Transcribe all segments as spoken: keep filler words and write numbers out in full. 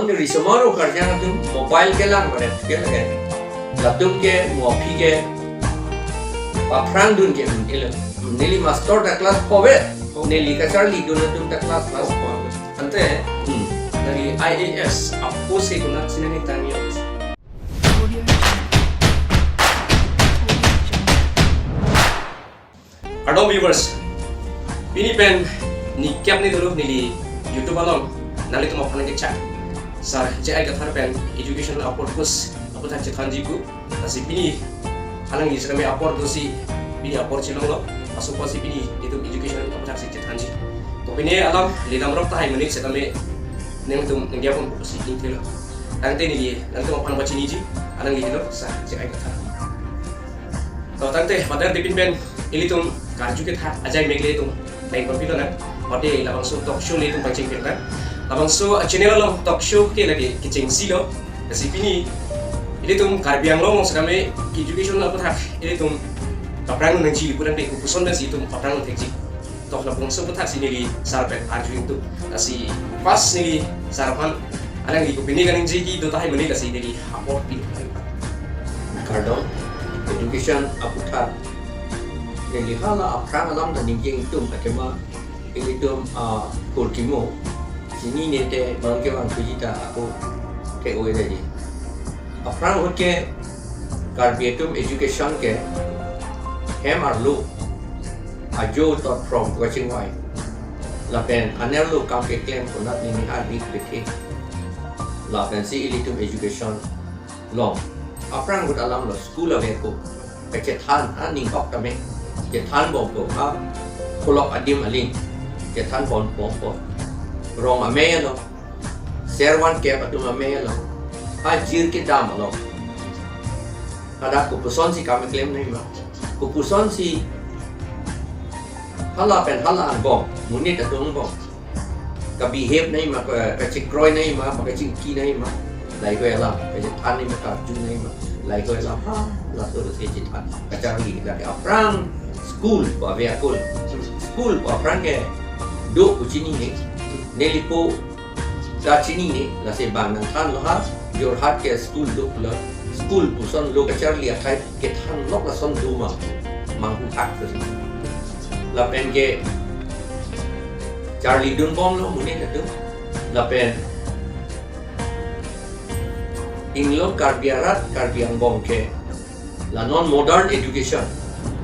Risomar karjang atum mobile kelang mare ke lage. Latum ke mo aphi ke paphrang dun ke mungkin lo. Neli master ta class four ve. Neli kacharli dun atum ta class four. Ante, hmm, neli I A S apo si konat si nangtanglo. Kardom viewers, pini pen ni kep ni dulu neli YouTube along nanglitum aphan kechak Sar J I Kathar pen education apor course aputhak chethanji pu. Lasi pini alangli sekami apor dosi pini apor chelonglo, asopo si pini itum education aputhak si chethanji. To pini alam ledamrok tahai menit setame nangtum nangdiapon pusi ingthelo. Tangte neli nangtum aphan pachiniji, alangli helo Sar J I Kathar. To tangte, pada dipin pen ilitum karju ketha ajai megle tum lain pilo na. Pada labangso talk show ilitum pachingpin na. Labangso, uh, channel along talk show ke lagi kechengsi lo. Lasi pini ilitum Karbi Anglong along sekami education aputhak ilitum paphrang nangji pu tangte kopuson pensi itum paphrang thekji. To labangso aputhak si neli sar pen arju ingtung. Lasi pas neli sar aphan alangli kopine kaningje kedo tahai menit lasi neli apor pi. Kardom, education aputhak neli hala aphrang alam ta ningje ingtung, akema ilitum, ah, kurkimo chinine te non kevang thuji ta ako te oi daji. Aphrang ahut ke Karbi atum education ke hem arlo ajo tot from kachingvai. Lapen anerlo kam keklem konat nini arni bethe. Lapen si ilitum education long. Aphrang ahut alam lo school ave ko. Kachethan aning ok tame. Chethan bompo ha. Kolok adim aling. Chethan bompo. Rong amei lo. Servan kep atum amei lo. Ha jir kedam lo. Hadak kopuson si kam keklem nangji ma. Kopuson si hala pen hala angbong, monit atum angbong kabehave nangji ma, ka, kachekroi nangji ma, kachingki nangji ma, lahei alam, kachethan nangji ma, karju nangji ma, lahei alam, ha, laso si chethan, kacharli, lake aphrang, school, pu ave akul, school, pu aphrang kedo pu chinine, nelipo, ta chinine, lasi bang nangthanlo ha, Jorhat ke school do lo, school puson lo kacharli akhai kethan lok lason do ma, manghu thak tu. Lapen kacharli dunbomlo monit atum. Lapen inglong Karbi arat, Karbi angbong ke la non modern education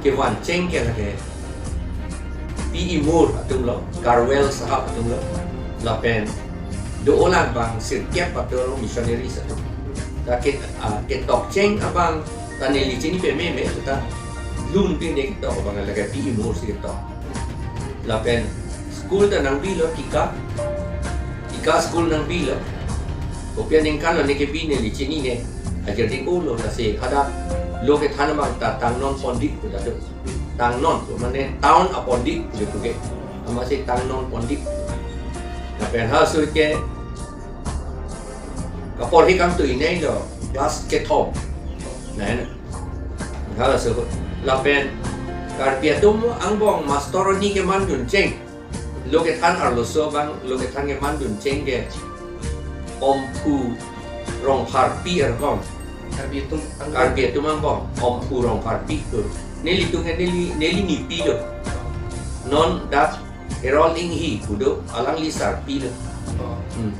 kevan cheng ke lake P E Moore atum lo, Carwell sahab atum lo, lapen do-olang bang sirkep atum lo missionaries atum. Ta ke, ah, ketok cheng abang ta neli chini peme me ta lun pine ketok abang lake P E Moore si ketok. Lapen school ta nangbilo Tika. Tika school nangbilo. Kopi aningkan lo ne kebi neli chinine. Ajar di ko lo lasi hadak lo kethan abang ta Tangnon Pondit pu ta do. Tangnon pu mane town a Pondit pu puke. Amatsi Tangnon Pondit. Lapen ha sui ke kaporhi kangtui nanglo class kethom. Nah, nah. Halaso ahut. Lapen Karbi atum angbong master arni kemandun cheng. Lo kethan arloso abang, lo kethan kemandun cheng ke Omphu Rongpharpi arong. Karbi atum angbong. Karbi atum angbong, Omphu Rongpharpi pu. Nelitum ke neli, neli nipi do. Non dak Erol Inghi pu do, alangli sarpi do. Oh. Hmm.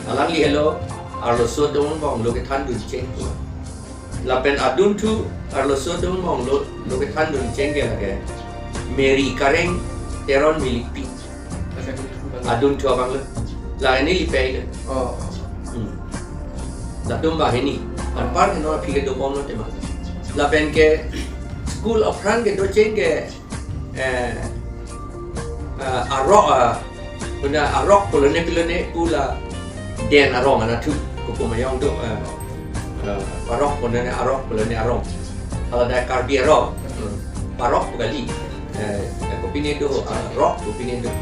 Alangli helo arloso atum angbong lo kethandun cheng pu. Lapen adunthu arloso atum angbong lo, lo kethandun cheng ke lake Mary Kareng Teron Milikpi. Adunthu abang lo. La neli pei lo. Oh. Hmm. Latum banghini. Anpar heno aphi kedobom lo tema. Lapen ke school aphrang kedo cheng ke, eh, eh, arok, ah, puna arok pulo ne pilo ne pu la den arong anatthu kopu mayong do, eh, eh, arok pulo ne arok pulo ne arong. Kalau ada Karbi arok, eh, parok pu kali, eh, eh, kopine do, arok kopine do.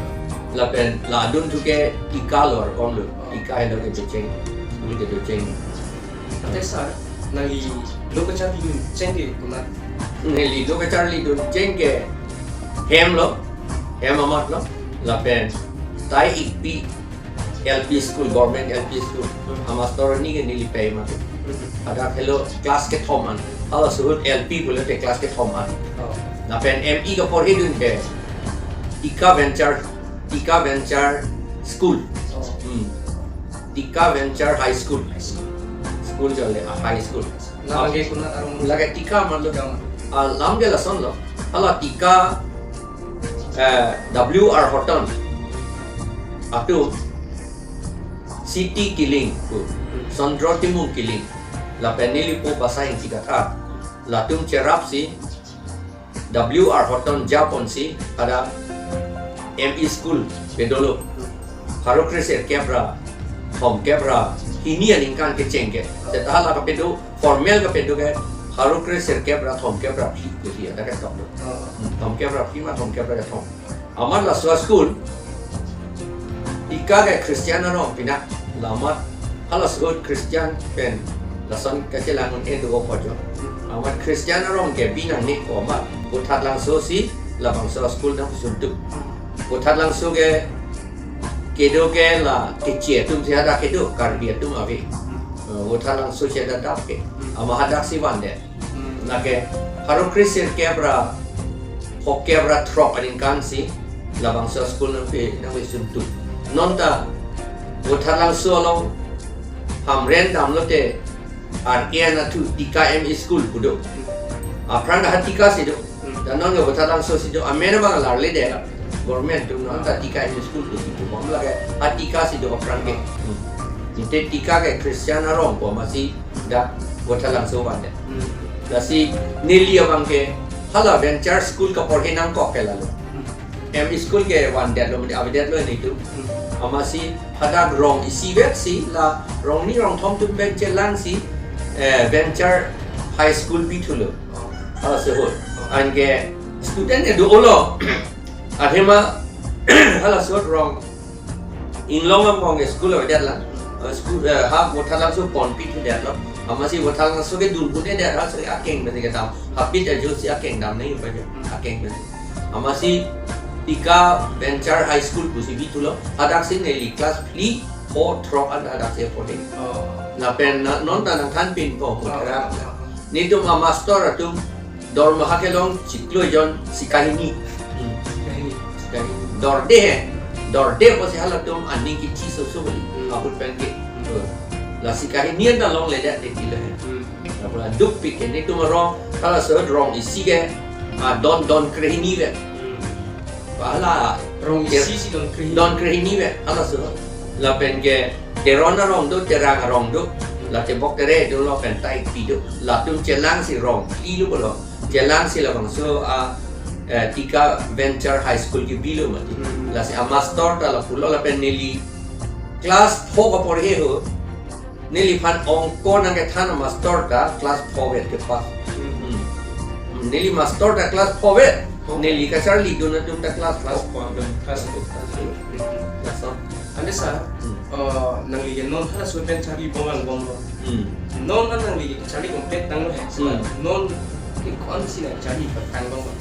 Lapen la adunthu ke Tika lo arkom lo. Ika helo kedo cheng. School kedo cheng. Ante sir, nangli lo kacharlidun cheng ke konat? Neli lo kacharlidun cheng ke hem lo, hem amat lo, lapen tai ikpi L P school, government L P school. Hmm. Amaster arni ke neli pei ma. Hmm. Hadak helo class kethom an. Halaso ahut L P pulote class kethom an. Oh. Lapen M E kaporhedun ke Tika Venture, Tika Venture School. Oh. Hmm. Tika Venture High School. School jole, ah, high school. Lake konat arong? Lake Tika ma lo. Tika ma. Ah, lam ke lasonlo. Hala Tika, eh, W R Horton atum C T Killing pu, Chandra Timung Killing, lapen nelipo Basa Ingti Kathar, latum cherapsi W R Horton japonsi hadak M E school pedolo. Pharo kresirkep ra thomkep ra hini aningkan kecheng ke. Seta hala kapedo, formal kapedo ke pharo kresirkep ra thomkep ra phli pusi hadak ketok do. Oh. Hmm, thomkep ra phli ma thomkep ra kethom. Amat laso school Tika ke Christian arong pina, lamat halaso ahut Christian pen lason kachelang un-e do ko jo. Amat Christian arong ke binang ni ko amat Bothatlangso si labangso school nangsuntu. Bothatlangso ke kedo ke la Keche atum si hadak kedo, Karbi atum ave. Eh, Bothatlangso si hadak dap ke. Amat hadak si vandet. Hmm. Lake pharo kresirkep ra phokep ra throk aningkan si labangso school nangpi, nangpisuntu. Non ta Bothatlangso along Hamren damlote R K anatthu Tika M E school pu do. Aphrang ha Tika si do. Hmm. Ta non ke Bothatlangso si do. Amen abang larle de. Government atum non ta Tika M E school pusi pu bom lake ha Tika si do aphrang ke. Hmm. Inte Tika ke Christian arong pu amatsi dak Bothatlangso vandet. Hmm. Lasi neli abang ke hala Venture School kaporhe nangkok ke lalo. Hmm. M E school ke vandetlo, mane avedetlo nelitum. Hmm. Amatsi hadak rong isi vet si la rong ni rong thom atum pen chelangsi, eh, Venture High School bithulo. Oh. Halaso ahut. Oh. Anke student ke do-olo. Athema halaso ahut rong Inglong angbong ke school avedetlo. Eh, school, eh, ha Bothatlangso ponpithudetlo. Amatsi Bothatlangso kedun pune det, halaso akeng pensi kedam. Hapit ajo si akeng dam nangji pa jo. Akeng pensi. Amatsi Tika Venture High School pusi bithulo. Hadaksi neli class phli, pho, throk an hadaksi porhe. Oh. Lapen na, non ta nangthanpinpo, oh, putera. Oh, oh. Nelitum amaster atum dormaha kelong chiklo jon sikahini. Hmm. Sikahini. Sikahini. Dorde he. Dorde pusi halatum aning kithi soso bali. Hmm. Ahut pen ke. Hmm. La sikahini anta longledet tilo he. Hmm. Apura dukpik ke nelitum arong, halaso ahut rong isi ke, ah, don, don krehini vet. Hmm. Hala rong isi si don krehini. Don krehini vet, halaso ahut. Lapen ke Teron arong do, Terang arong do, la Tebok Tere do, lapen Taikpi do. Latum chelangsi rong phli lo pulo. Chelangsi labangso a, eh, Tika Venture High School kebilo mati. Hmm. Lasi amaster ta lapulo, lapen neli class pho kaporhe ahut neliphan ongko nangkethan amaster ta class pho vet kepass. Hmm. Hmm. Neli master ta class pho vet. Oh. Neli kacharlidun atum ta class, class pho. Class pho. Class pho. Lason. Ante sir, hmm, eh, nangli ke non halaso pen charli bom angbong lo. Hmm. Non an nangli charli kompet tanglo he. Hmm. Non ke ko-ansi nangcharli petang bom lo?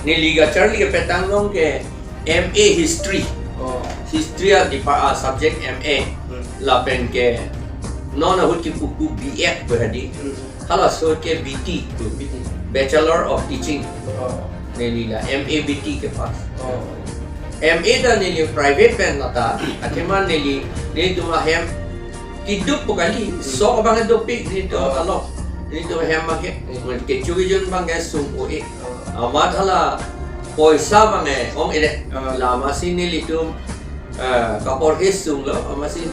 Neli kacharli kepetang long ke M A History. Oh. History a depa-, ah, subject M A. Hmm. Lapen ke non ahut kipu pu B Ed pu hadi. Hmm. Halaso ke B T. B T. Bachelor of Teaching. Oh. Neli la M A B T kepass. Oh. M A ta neli private pen lata, athema neli, nelitum ahem keduk pu kali, hmm, sok abang dopik nelitum, oh, along. Nelitum ahem abang ke, hmm, kecho kejun abang ke sung o e. Oh. Amat hala poisa abang ke ong-edet. Oh. Laso amatsi nelitum, eh, kaporhe sunglo, amatsi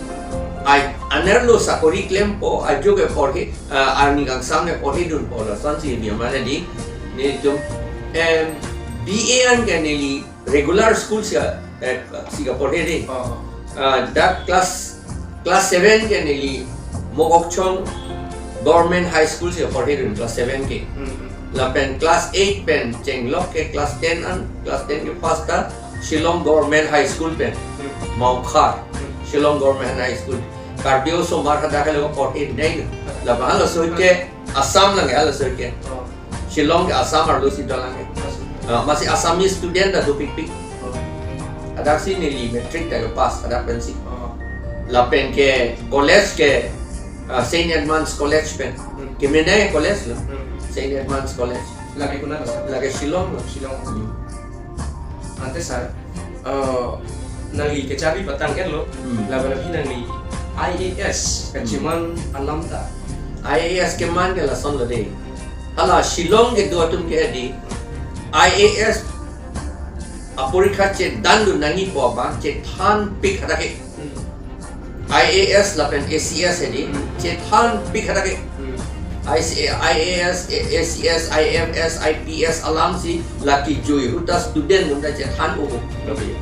ai anerlo sakori klempo, ajo ke porhe, eh, arni kangsam ke porhedunpo, lasonsi neli mane di, nelitum, em, B A an ke neli regular school si, eh, si kaporhe di. Oh. Ah, dak class, class seven ke neli Mokokchung Government High School si kaporhedun, class seven ke. Hmm. Lapen class eight pen chenglok ke class ten an, class ten kepass ta Shillong Government High School pen, hmm, Mawkhar, hmm, Shillong Government High School. Karbi osomar hadak helo porhe nai. Lapen halaso ahut ke Assam lang halaso ahut ke. Oh. Shillong ke Assam arlo si dolang ke. Assam. Ah, amatsi Assamese student ta dopikpik. Oh. Hadaksi neli matric ta kepass hadak pensi. Oh. Lapen ke college ke, ah, Saint Edmund's College pen. Hmm. Kemenei college lo. Hmm. Saint Edmund's College. Lake konat lo? Lake Shillong lo. Shillong. Hmm. Ante sir, eh, nangli kacharli patang-etlo, Hmm. lapen aphi nangli I A S kachiman alam ta. I A S keman ke lasonlo dei. Hala Shillong kedo atum ke dei. I A S aporikha chedan dun nangji pu abang chethanpik hadak ke. Hmm. I A S lapen A C S dei, Hmm. chethanpik hadak ke. Hmm. I C, I A S, A-, A C S, I F S, I P S alamsi la kejui ahut ta student atum ta chethan-o. Lake.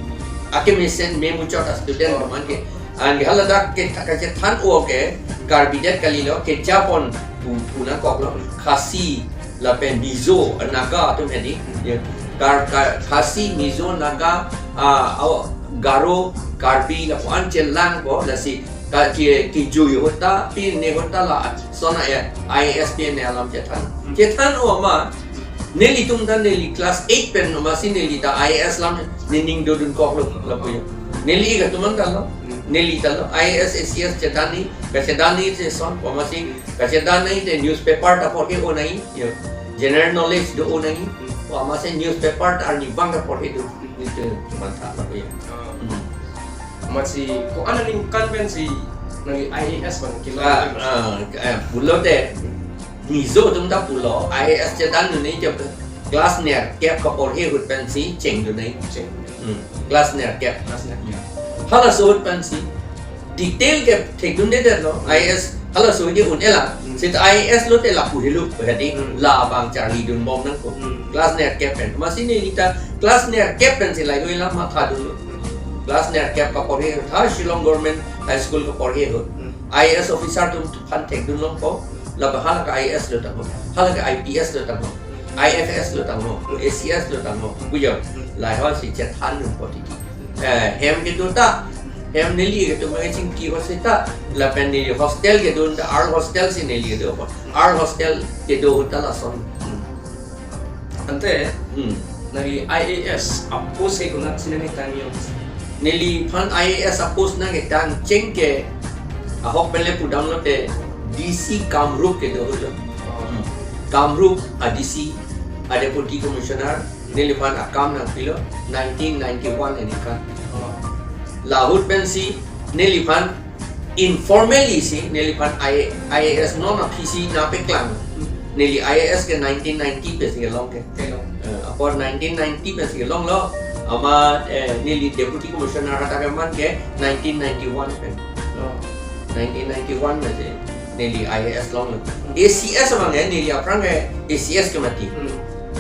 Akemesen memuchot ta student Oh. atum an ke. Anke haladak ke ta kachethan-o ke, Karbi det kalilo, kejapon pu-, punangkoklo, Khasi, lapen Mizo, Naga atum hedi. Ya. Kar-, Kar-, Khasi, Mizo, Naga, ah, au, Garo, Karbi, lapu-an chelangpo, lasi, ka, ke, kejui ahut ta, pine ahut ta lason a-, I A S pine alam chethan. Hmm. Chethan-o ma, nelitum ta neli class eight pen amatsi neli ta I A S alam, nening dodunkoklo, lapu ya. Neli ka tuman ta lo, Hmm. neli ta lo, I A S, A C S chedan nangji, kachedan nangji cheson, amatsi, kachedan nangji te newspaper ta porhe-o nangji, yo. General knowledge do-o nangji. Hmm. Amatsi newspaper ta arnivang ta porhe do. Nelitum mantha lapu ya. Ah. Hmm. Amatsi ko-an aningkan pensi nangli I A S abang kilo. Ah, ah, eh, pulote. Mizo atum ta pulo, I A S chedan dun nangji ke class nerkep kaporhe ahut pensi chengdun nangji. Cheng. Hmm. Class nerkep. Class nerkep. Halaso ahut pensi detail ke thekdundedetlo, I A S halaso ke un-e lang. Hmm. Seta I A S lote lapu helo, hedi Hmm. labang charlidunbom nangkok. Hmm. Class nerkep pen. Amatsi neli ta class nerkep pensi lahei alam mathadunlo. Hmm. Class nerkep kaporhe ahut ta Shillong Government High School kaporhe ahut. Hmm. I A S officer atum aphan thekdunlongpo, lapu hala ke I A S lo tanglo, hala ke I P S lo tanglo, I F S lo tanglo, A C S lo tanglo, pujo, lahei si chethandunpo titi. Eh, hem kedo ta, hem neli kedo ma chingki ho seta, lapen neli hostel kedo ta, Arlo hostel si neli kedo, Arlo hostel kedo ahut ta lason. Hmm. Ante, Hmm. nangli I A S apost ke konatsi nangtang yo? Neliphan I A S apost nangketang cheng ke ahok pen le pudamlote D C Kamrup kedo ahut lo. Oh. Hmm. Kamrup a D C, a Deputy Commissioner, neliphan akam nangpilo nineteen ninety-one aningkan. Oh. La ahut pensi neliphan informally si neliphan I-, I A S non aphi si nangpeklang. Neli I A S ke nineteen ninety pensi kelong ke. Kelong. Eh, apor nineteen ninety pensi kelonglo. Amat, eh, neli Deputy Commissioner hadak keman ke nineteen ninety-one pen. Oh. Nineteen ninety-one pensi neli I A S longlo. A C S abang ke neli aphrang ke A C S ke mati. Hmm.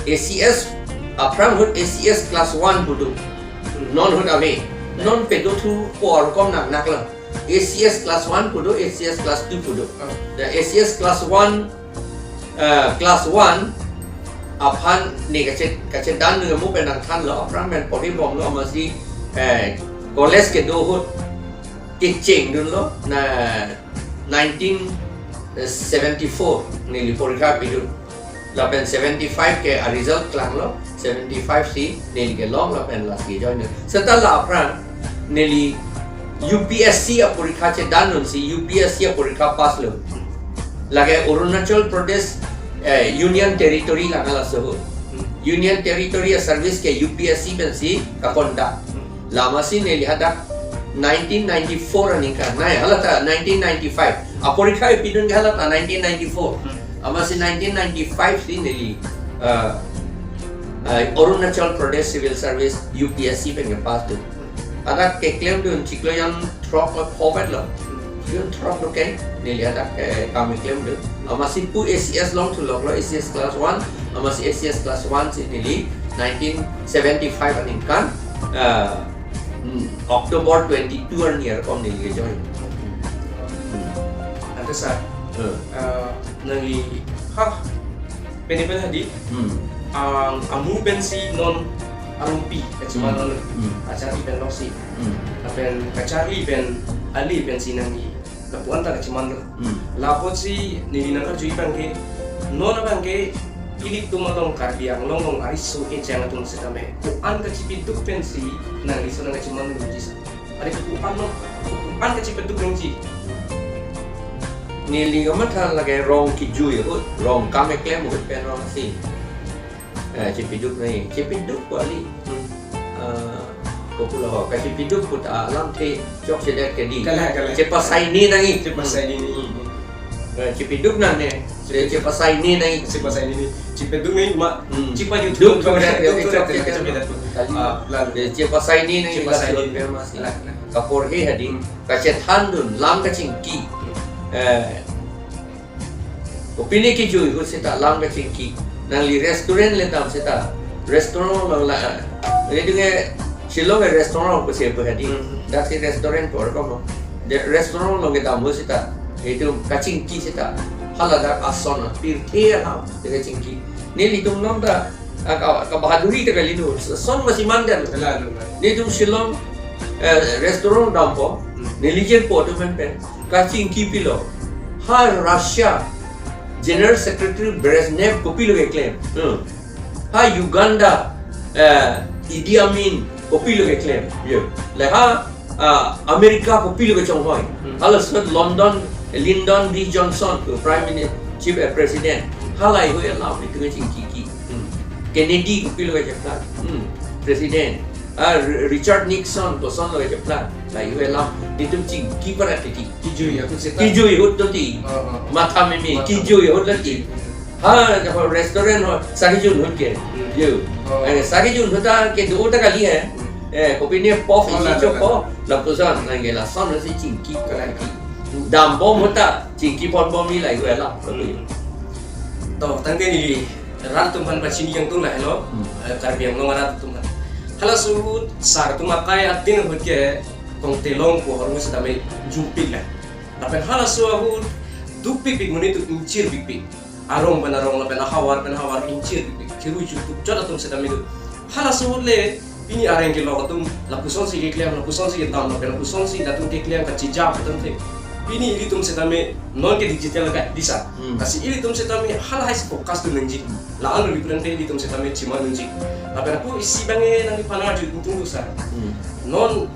A C S aphrang ahut A C S class one pu do. Hmm. Non ahut ave. Non pedothu apor kom nangnak lang. A C S class one pu do, A C S class two pu do. Ah. Ya, A C S class one, eh, class one aphan ne kache-, kachedan ne mu pen nangthanlo, aphrang pen porhibomlo, amatsi, eh, college kedo ahut kechengdunlo, na nineteen seventy-four neli porikha pidun. Lapen seventy-five ke a result klanglo, seventy-five si neli kelong lapen lasi join. Seta la aphrang neli U P S C aporikha chedan dunsi U P S C aporikha pass lo. Lake Arunachal Pradesh, eh, Union Territory lang halaso ahut. Union Territory a service ke U P S C pensi kakonda. Amatsi neli hadak nineteen ninety-four aningkan. Nai, hala ta nineteen ninety-five. Aporikha ipidun ke hala ta nineteen ninety-four. Hmm. Amatsi nineteen ninety-five si neli, uh, uh, Arunachal Pradesh Civil Service U P S C pen kepass dun. Hadak keklemdun chiklo jon throk lo phovet lo. Jon throk lo ke neli hadak ke kam keklemdun. Amatsi pu A C S longthu loklo, A C S class one. Amatsi A C S class one si neli nineteen seventy-five aningkan, uh, Hmm, October twenty-two arni arkom neli join. Hmm. Ante sir, Hmm. eh, nangli ha, pene pen hadi, Hmm. ang amu pensi non arumpi, kachiman Hmm. non Hmm. kacharli pen loksi. Hmm. Lapen kacharli pen ali pensi nangli lapu-an ta kachiman lo. Hmm. Lapotsi neli nangkarju abang ke, non abang ke ilitum along Karbi Anglong along ariso kecheng atum setame ko-an kachipiduk pensi nangli laso nangkachiman lo ji sir. Ari ko-an lo, ko-an An kachipeduk nangji. Neli kamatha lake rong kijui ahut, rong kam keklem ahut pen rong si. Eh, chipeduk nangji, chipeduk kali. Hmm. Eh, kopulo ho, kachipeduk put alamthe chokchedet ke dei. Kalang, kalang. Chepasaini nangji. Chepasaini nangji. Hmm. Eh, chipeduk nangne. Chip- Chepasaini nangji. Chepasaini nangji. Chipeduk nangji ma. Hmm. Chipajut. Duk, duk, duk, duk, duk, duk, duk, duk, duk. Kali. Ah, lalu. Eh, chepasaini nangji. Chepasaini. Lason pen masi. Kalang, kalang. Kaporhe hadi. Hmm. Kachethandun, lam kachingki. Eh, kopine kijui ahut seta lam kachingki. Nangli restaurant le dam seta. Restaurant along la. Ini dunge Shillong e restaurant pusi pu hadi. Hmm. Dak si restaurant por komo. De restaurant along kedam ahut seta. Itum kachingki seta. Hala dak ason pirthe ha de kachingki. Nelitum nonta, ah, ka, kabahaduri ta kali no. Son masi mandan. Lalu, lalu. Nelitum Shillong, eh, restaurant dampo. Hmm. Neli jirpo atum pen pen. Kachingki pilo. Ha Russia General Secretary Brezhnev kopilo keklem. Hmm. Ha Uganda, eh, Idi Amin kopilo keklem. Yo. Le ha, ah, America kopilo kechonghoi. Hmm. Halaso London, Lyndon B Johnson, Prime Minister, Chief, eh, President. Halahei ahut alam itum kachingki. Hmm. Kennedy kopilo kacheplang. Hmm. President. Ah, R-, Richard Nixon, kosonlo kacheplang. Lahei ahut alam, itum chingki parat titi. Kijui ahut seta. Kijui ahut titi. Oh, oh, oh. Matha meme, matha. Kijui ahut titi. Ha, restaurant ho, sari jun ahut ke. Hmm. Yo. Oh. Eh, sari jun ahut ta kedo ta kali he. Hmm. Eh, kopine pof isi chokpo, lapuson, nangke lason si chingki, kalang ki. Dambom ahut ta, chingki ponbom ni lahei ahut alam. Hmm. To, tangte neli rat atum aphan pachini kangtung lahelo, hmm, eh, Karbi Anglong arat atum aphan. Halaso ahut sar atum akai adin ahut ke Kongte Longpo ahormu setame jumpik la. Lapen halaso ahut dukpikpik monit atum ingchirpikpik. Arong pen arong lapen ahavar pen ahavar ingchirpikpik. Khiru jutuk chot atum setame do. Halaso ahut le pini areng kelok atum lapusonsi keklem, lapusonsi kedam, lapen lapusonsi latum keklem kachijap atum the. Pini ilitum setame non ke digital ka disa. Hmm. Lasi ilitum setame halahaisi focus dun nangji. La-an lo lipuran te ilitum setame chima nangji. Lapen ako isi abang nangli aphan arju ingtung do sar. Hmm. Non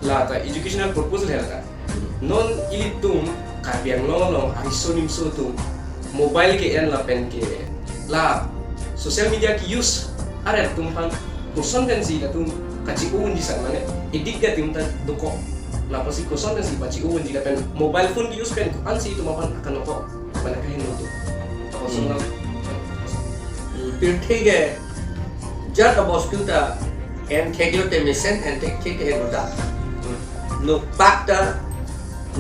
la ta educational purpose le ta. Hmm. Non ilitum Karbi Anglong along ariso nimso atum mobile ke-en lapen ke la social media ke-use arat atum aphan koson pensi latum kachi-o unji sa mane addict ke atum ta dokok. Lapotsi koson pensi pachi-o unji lapen mobile phone ke-use pen ko-ansi itum aphan akanokok. Mana kahin lo tu. Ako, hmm, sung lang. Hmm, pirthe ke jat abostu ta en theklo te mesen, en thekthek te henlo ta. Hmm. Nokpak ta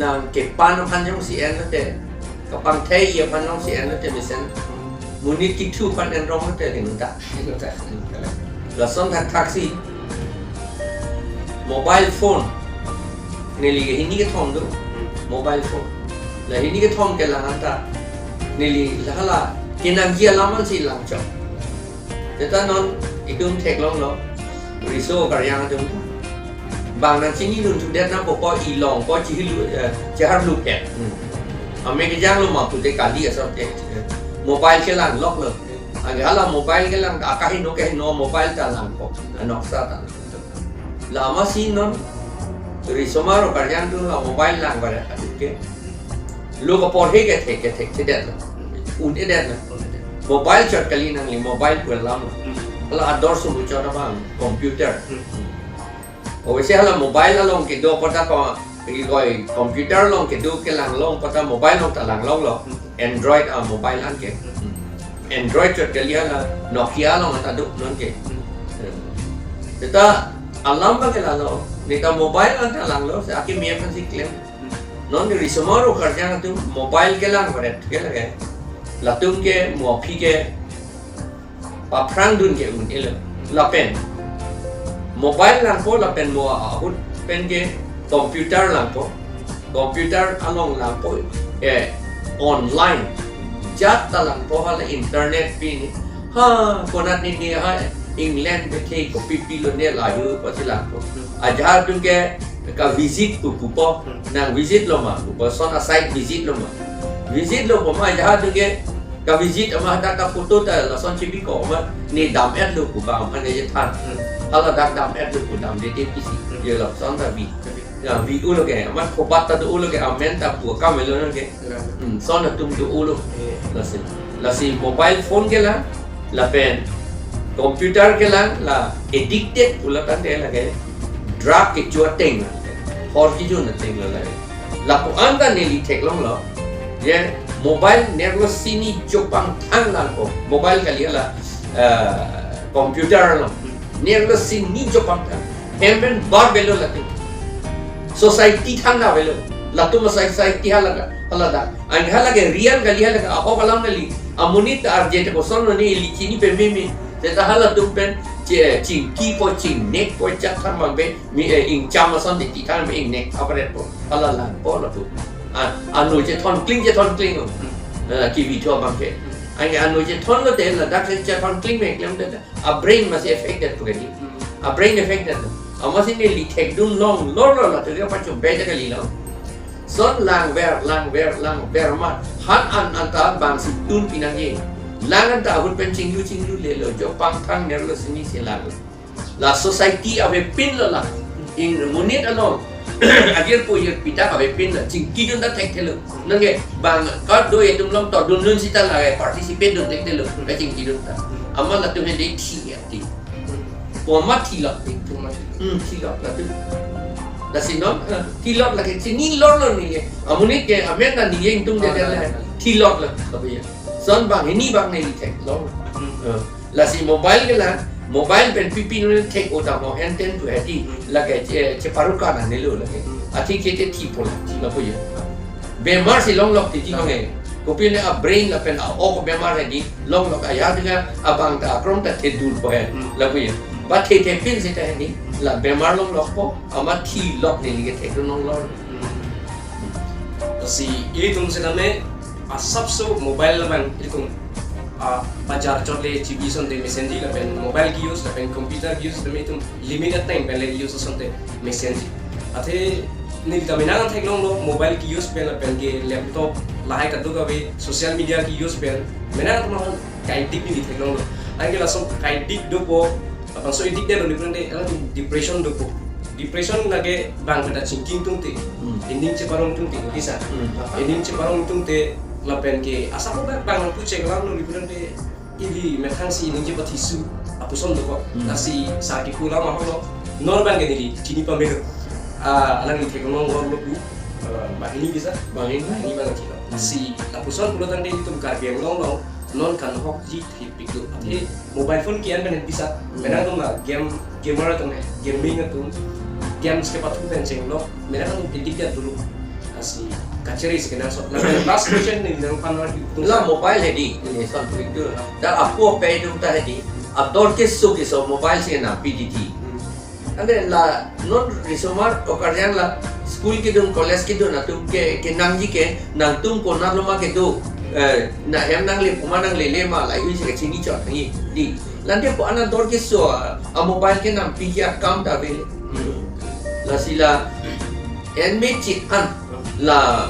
nangkepan aphan jongsi enlo te, kapangthei aphan jongsi enlo te mesen. Monit kithu aphan enrong lo te henlo ta. Henlo ta. Hmm. Lason thakthaksi mobile phone. Neli ke hini kethom do. Hmm. Mobile phone. La hini kethom kelang anta. Neli la hala kenangji alam ansi langchok. Seta non itum theklonglo. Riso Karbi atum. Bang nangchini lun thudet nangpo, po ilong po chihilu, eh, chiharlu pet. Hmm. Ame kejanglo ma pute kali asor ke. Mobile kelang loklo. Agi hala mobile kelang, akaheno keheno mobile ta langpo, anoksa ta. La amatsi non risomar o Karbi atum la mobile lang bare adik ke. Lo kaporhe kethek kethek thedet lo. Un-edet lo. Mobile chot kali nangli, mobile pu alam lo. Hala ador sumbu chot abang computer. Oise hala mobile along kedo apot ta ko, koi computer along kedo kelang long apot ta mobile along ta lang longlo. Android a mobile an ke. Android chot kali hala Nokia along ta do non ke. Seta alam abang ke lalo. Neta mobile an ta langlo, se akimi aphansi klem. Non risomar o Karbi atum mobile kelang baret ke lake. Latum ke mo aphi ke paphrang dun ke un-elo. Lapen mobile langpo lapen mo ahut pen ke computer langpo. Computer along langpo, eh, online. Jat ta langpo hala internet pini. Ha, konat nini ha England bethe kopi pilo ne layu pasi langpo. Ajahar atum ke ka visit pu pupo, nang visit lo ma pupo, son asai visit lo ma. Visit lo poma ajahar atum ke ka visit ama hadak ka photo ta lason chibiko ma ne dam-et lo pu bang aphan ne than. Hmm. Hala dak dam-et lo pu damde te pisi. Hmm. Ye lason ta bi. Tapi Ya, vi ulo ke, amat khobat ta do ulo ke, amen ta pu akam elo ke. Hmm, son atum do ulo. Eh. Lasi, lasi mobile phone ke la, lapen computer ke la, la addicted pulo tangte lake drug kecho ateng, hor kejun ateng lo lake. Lapu-an ta neli theklonglo. Ye mobile nerlo sini chopangthang lang ko. Mobile kali la, eh, computer lo. Nerlo sini chopangthang. Hem pen bar belo latum. Society than na belo. Latum society hala ka, hala da. Ang hala ke rian kali hala ka, ahok alam kali. Amonit arje te koson lo ne ili chini pe meme. Seta halatum pen che, chingkipo, chingnek po, chak than mang be, mi, eh, ingcham ason de ti than be ingnek apret po. Hala lang po latum. Ah, ano chethon kling, chethon kling. Ah, ki video bang ke. Ang ano chethon lo te ladak chethon kling me klem te. A brain masi affected pu kali. Hmm. A brain affected. Amatsi neli thekdun longlor lo, latum ke pachum beja kali lo. Son langver, langver, langver ma. Han an anta bangsi tun pinangji. Lang anta ahut pen chinglu chinglu lelo. Chopangthang nerlo sini si lang. La society avepin lo la. Inut monit along. Ajir pu ajir pidak avepin lo. Chingkidun ta thekthelo. Nangke bang kado atum along to dundun sita la participate dun thekthelo. Kachingkidun ta. Amat latum hedi thi ya ti. Pu amat thilok ti. Pu amat thilok. Hmm, thilok latum. Lasi non, eh, thilok lake chini lor lo neli. Amonit ke amen ta neli ingtung de de la. Thilok la. Tapi ya. Son bang hini bang neli theklong. Hmm. Eh, lasi mobile ke la, mobile pen pipi neli thek-o ta mo enten tu hedi. Hmm. Lake che, cheparuka na nelo lake. Hmm. Athi ke te thi pola, thi lapu ya. Bemar si longlok ti ti. Longlok. Bang e. Kopine a brain lapen a-ok bemar hedi longlok, aya dinga abang ta akrong ta thedur po he. Hmm. Lapu ya. Hmm. Ba the thepin seta hedi la bemar longlok po, amat thilok neli ke thekdun longlor. Hmm. Si ilitum setame asapso mobile labang ilitum, ah, bajar chot le chibi asonte mesenji lapen mobile ke-use lapen computer ke-use lapen itum limit ateng pen le use asonte mesenji. Athe neli ta menang theklonglo mobile ke-use pen lapen ke laptop lahai kadokave social media ke-use pen menang atum aphan ka-addict neli theklonglo. Anke laso ka-addict dopo, labangso addict detlo neli pran de, alang depression dopo. Depression lake bang pen ta chingki ingtungte. Hmm. Ining cheparong tungte, kisa. Hmm. Ining cheparong tungte lapen ke asap bang bang puche kelang lo neli pran de, ili methang si ining chepathi su apuson dopo. Hmm. Lasi saki pula ma holo. Non bang ke neli chini pamelo. Ah, alang neli theklong hor lo pu. Ah, banghini kisa. Banghini. Banghini bang chilo. Hmm. Si apuson pulo tangte itum Karbi Anglong along non kanghokji thepik do. Athe mobile phone ke-en pen bisa. Hmm. Menang atum la game, gamer atum he, gaming atum, games kepathu pen chenglo. Menang atum addicted dulu. Lasi kachere si kenangsot. Lapen last question neli nangphan arju. La mobile hedi, neli son pu ingtung. Dak apo pe itum ta hedi. Ador keso keso mobile si nangpi titi. Hmm. Ante la non risomar okarjang la school kedun, college kedun atum ke, kenangji ke nangtum konat lo ma kedo, eh, na hem nangle, puma nanglele ma, lahei si kachini chot nangji di. Lante pu an ador keso a, a mobile ke nangpiji akam ta ave. Hmm. Lasi la en me chit an la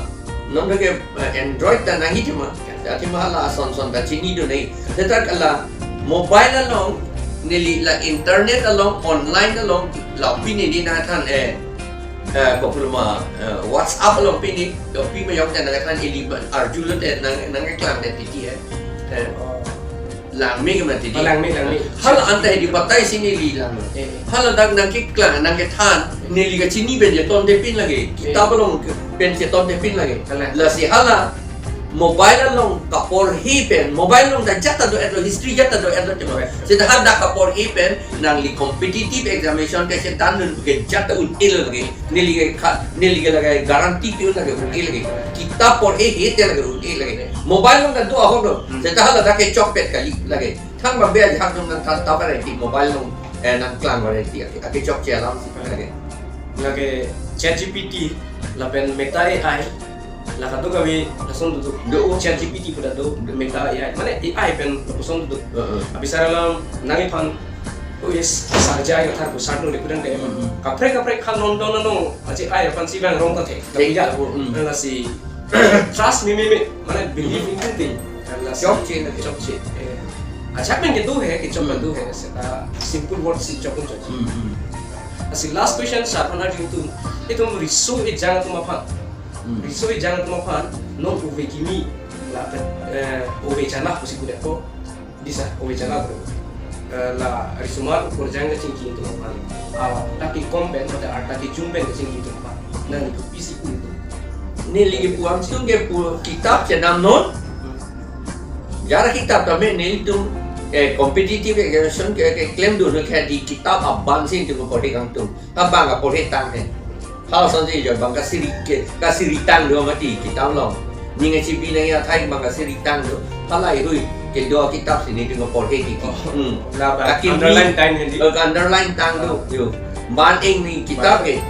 non ke, eh, Android ta nangji thema. Athema la son son ta chinidun nai. Seta la mobile along neli la internet along, online along, la pini neli nangthan, eh, eh, kopuloma, eh, WhatsApp along pini, la pi mayok ta nangthan ili arju lo te nang, nangklang te titi, eh. Eh, langme ke mati di. Oh, langme, langme. Hala anta hedi batai si neli lang. Eh. Hala dak nangkeklang, nangkethan, neli kachini pen cheton thepin lake. Eh. Kitab along pen cheton thepin lake. Hala. Lasi hala mobile along kaporhe pen, mobile along ta jat ta do-etlo, history jat ta do-etlo te mobile. Seta hadak kaporhe pen nangli competitive examination ke chetandun ke jat ta un-e lo lake. Neli ke kha, neli ke lake guarantee pi un lake un-e lake. Kitab porhe he te lake un-e lake. Mobile along ta do ahok lo. Hmm. Seta hala dak kechokpet kali lake. Thang bang be ajahak nangthan ta variety mobile along, eh, nangklang variety ake, akechokche alam si lake. Lake ChatGPT, lapen Meta A I, la kadokave lason do. Do. ChatGPT pu ta do, Meta A I. Mane A I pen lapuson do. Heeh. Abisar alam nangiphan, oh yes, sarja ya thar pusat neli pudang de. Hmm. Kaprek kaprek khan non don non, aje A I aphan si bang rong ta the. Thek. Tapi ya, hmm. Lasi trust me, me, me, mane believe in thing. Lasi chokche na chokche. Eh. Acha pen kedo he, kechok pen do he. Seta simple word si chok chok. Hmm, hmm. Lasi last question, sir, aphan arju ingtung. Itum riso ejang atum aphan. Hmm. Riso ejang atum aphan non ove kimi la, eh, ove chana pusi kuda ko. Disa ove chana ko. Eh, la risomar ukur jang kachingki atum aphan. Ah, taki komben, mate arta kejumben kachingki atum aphan. Nang itu pisi ku itu. Neli ke puang sung ke pu kitab chedam non. Jara kitab tame nelitum, eh, competitive examination ke, ke claim dun ke di kitab abang si itum porhe kangtung. Abang aporhe tang he. Hal sanji jo bang kasiri ke, kasiri tang do mati kitab long. Ninga chibi nang ya thai bang kasiri tang do. Halai hui ke do kitab si nelitum porhe di. Oh. Hmm. La ba Takim underline ni, tang he di. Eh, underline tang do. Yo. Ban eng ni kitab ke.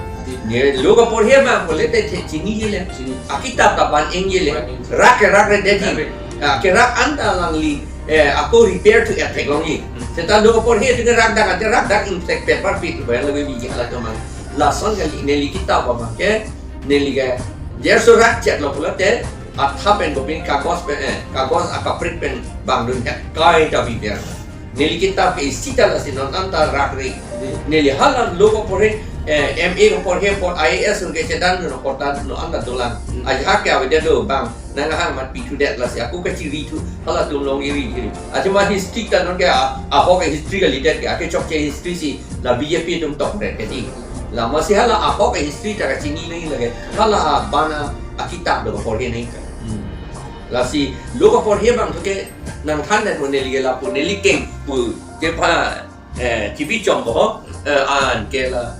Ni lo kaporhe ma pole te the chini ye le. Chini. A kitab ta ban eng ye le. Ban eng. Rak ke rak re de di. Rak re. Ah, kerak anta alangli, eh, ako repair thu attack longji. Hmm. Seta lo kaporhe thu kerak dak ante rak dak intact paper pi thu bayang lagi biji ala tomang. Lason kali neli kitab apa ke, neli ke, jer surat chat lo pula te, atha pen kopin kagos pen, eh, kagos akaprek pen bang dun het kai ta bi biar. Neli kitab ke isi ta lasi non anta rak re. Hmm. Neli hala lo kaporhe, eh, M A kaporhe apot I A S ke chedan no portan no anta dolang. Hmm. Ajak ke avedet do bang. Nang ahang mat pi thu det lasi ako kachiri thu halatum long iri iri. Athema history ta non ke a, ahok history kalidet ke ake chokche history si la B J P atum tok det ke di. Lama si hala ahok history ta kachini nai lage. Hala abana akitab lo kaporhe nai ka. Hmm. Lasi lo kaporhe bang thu ke nangthan det mo neli ke lapu neli keng pu ke pa, eh, chibi chong ko, eh, an ke la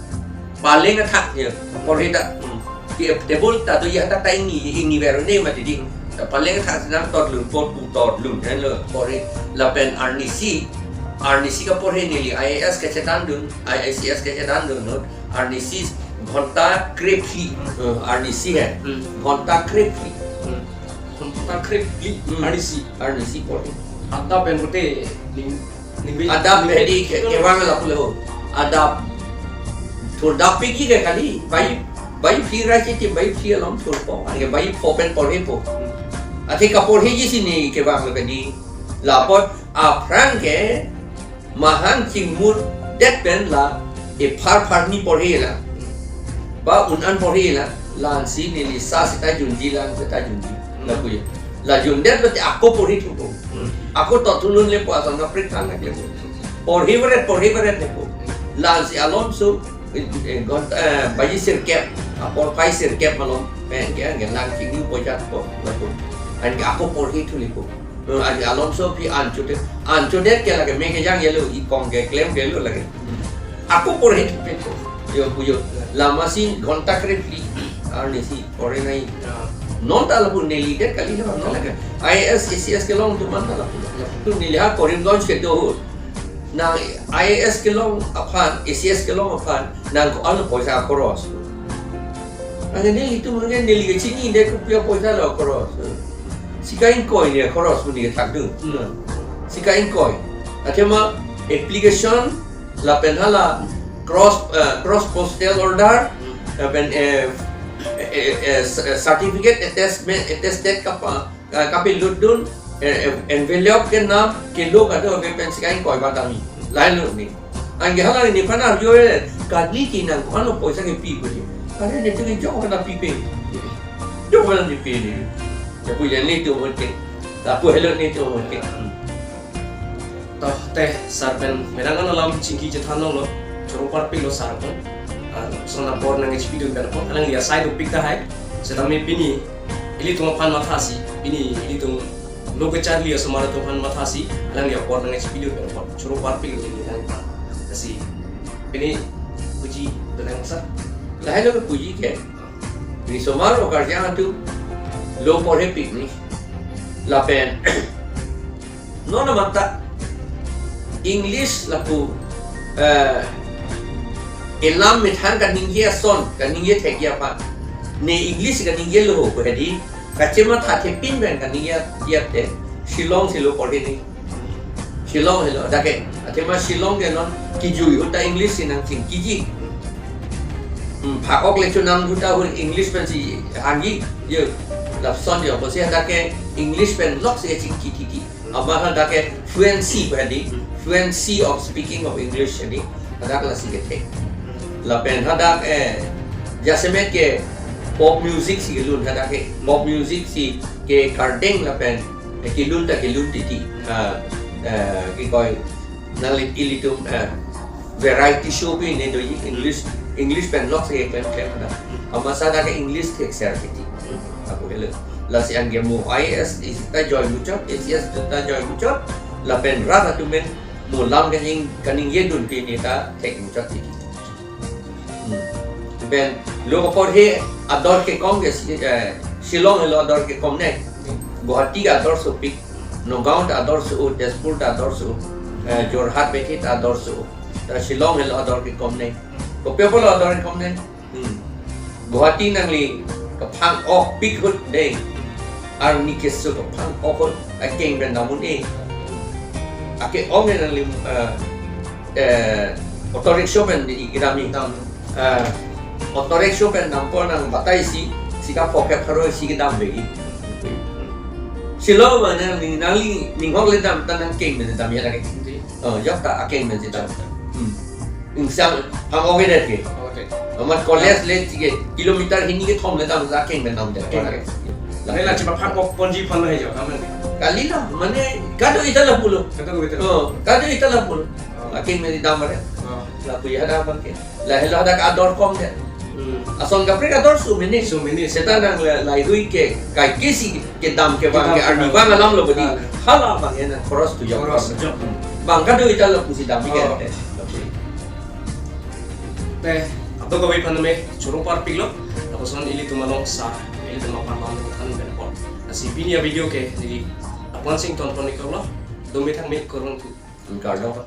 paleng athak ye, porhe ta, hmm. Ke table ta do ya ta ta ingni, ingni vero ne mati di. Ta paleng athak si nang tot lun, pot pu tot lun, hen lo, porhe lapen arnisi, arnisi kaporhe neli I A S kachedan dun, I A C S kachedan dun, no, arnisi ghonta krephli, eh, arnisi hai, Hmm. ghonta krephli. Hmm. Ghonta krephli, Hmm. arnisi. Arnisi porhe. Adap pen pute ning Adap hedi ke, kevang lapu lo. Adap thurdap piki ke kali. Bai, bai phli rai si ti bai phli along thurpo. Ake bai pho pen porhepo. Athe kaporheji si ne kevang lo kadi. Lapot aphrang ke mahang chingmut det pen la ephar pharni porhe la. Ba un an porhe la. Lansi neli sa seta junji lang seta junji. Lapu ya. La jundet lo te ako porhe thupo. Hmm. Ako to thulun lepo asam na prik than lagi. Porhe beret, porhe beret lepo. Lansi alomso, eh, eh, ghonta, eh, baji sirkep, apor phai sirkep malom, pen ke, ke lang chingni pojat po, lapu. An ke ako porhe thu lepo. Eh, an alomso phi anchodet, anchodet ke lage me kejang ye lo, i kong ke klem ke lo lage. Ako porhe thupo. Yo, yo. Lama si ghonta krephli. Arnisi porhe nai. Ya. Non ta lapu neli det kali lo, non lage. I A S, A C S kelong atum an ta lapu. Tu neli ha Karimganj kedo. Nang I A S kelong aphan, A C S kelong aphan, nang ko-an poisa khoros. Ane nelitum ke neli kachini det kopi apoisa lo khoros. Sika ingkoi ne khoros pu ne thak dun. Hmm. Sika ingkoi. Athema application lapen hala cross, eh, cross postal order, lapen, eh, eh, eh, eh, certificate attachment, attested kapa, eh, kapelut dun, eh, eh, envelope ke nam kelo kado ave pen sika ingkoi batami. Lain lo ne. Anke hala nephan arjo e, kali ti nang ko-an lo poisa kepi ko di. Are netum ke jok kana pipe. Jok kana pipe ne. Ya pu ya netum hote. Lapu helo netum hote. Hmm. To, te, sir pen, menang an alam chingki chethan longlo, choro parpik lo sir pen. Ah, lason apor nangchipidun pen apot, alangli asai dopik tahai. Setame pini, ilitum aphan mathasi, pini, ilitum lo kacharli asomar atum aphan mathasi, alangli apor nangchipidun pen apot, choro parpik lo ini nang pa. Lasi, pini, puji, donang sir. Lahai lo puji ke. Risomar okarjang atum, lo porhe pik ni. Lapen, non amanta English lapu, eh, elam methang kaningje ason, kaningje thekji aphan. Ne English kaningje lo ho ko hedi. Kachematha thepin pen kaningje tiap te. Shillong si lo porhe ni. Shillong helo, dak ke. Athema Shillong ke non kijui ahut ta English si nangchingkiji. Hmm, phak-ok le chonam ahut ta ahut English pensi hangji. Yo, lapuson yo, pusi dak ke English pen lok si chingki titi. Amat hadak ke fluency pu hedi, fluency of speaking of English hedi, hadak lasi kethe. Lapen hadak, eh, Jasemet ke pop music si kelun, kada ke pop music si ke kardeng lapen, eh, kelun ta kelun titi. Ah, eh, kekoi nangli ilitum, eh, variety show pi ne doji, English, English pen lok si klem klem na. Amasa ta ke English thekser titi. Ako helo. Lasi an ke mo I A S isi ta join muchot, A C S ta join muchot, lapen rat atum pen mo lam kaningje, kaningjedun pi ne ta thek muchot titi. Hmm. Pen lo apor he ador kekom ke si-, eh, Shillong helo ador kekom ne. Guwahati ke ador sopik, Nagaon ta ador so, Tezpur ta ador so, eh, Jorhat Bethi ta ador so. Ta Shillong helo ador kekom ne. Kopi apotlo ador kekom ne. Hmm. Guwahati nangli kaphang-ok pik ahut dei. Arni keso kaphang-ok ahut akeng pen dam un-e. Ake-ong ne nangli, eh, eh, auto rickshaw pen di kedam ni. Dam. Eh, auto rickshaw pen dam apot nang batai isi, isi kaphok kapharo isi kedam ave. Shillong ma nangli, nangli ninghok le dam ta nangkeng pen dam ya lake. Ante. Oh, yok ta akeng pen si dam. Hmm. Ingsang phang-ok det ke. Oke. Amat college le tiga kilometer hini kethom le dam akeng pen dam det. Akeng pen. Nela chepaphang-ok ponji aphan lo he jo, amen. Kalilo, mane kado-i ta lapulo. Kado-i ta. Oh, kado-i ta lapulo. Oh. Akeng pen si dam are. Oh. Lapu ya da bang ke. Lahelo hadak ador kom det. Hmm. Ason kaprek ador so mene. So mene. Seta nang la-, lahei hui ke, kaike si kedam kevang ke, kedam kevang, arnivang alam lo bodi. Ah. Hala abang ya nang khoros tu yok. Khoros tu yok. Bang kado-i ta lapusi dam ke. Oh. Te, ato kave aphan me choro parpiklo. Lapuson ilitum along sa, ilitum aphan bang kan benpon. Lasi pini a-video ke neli aphan sing ton pon iklo. Dome thang me, kurvangthu. Kardom.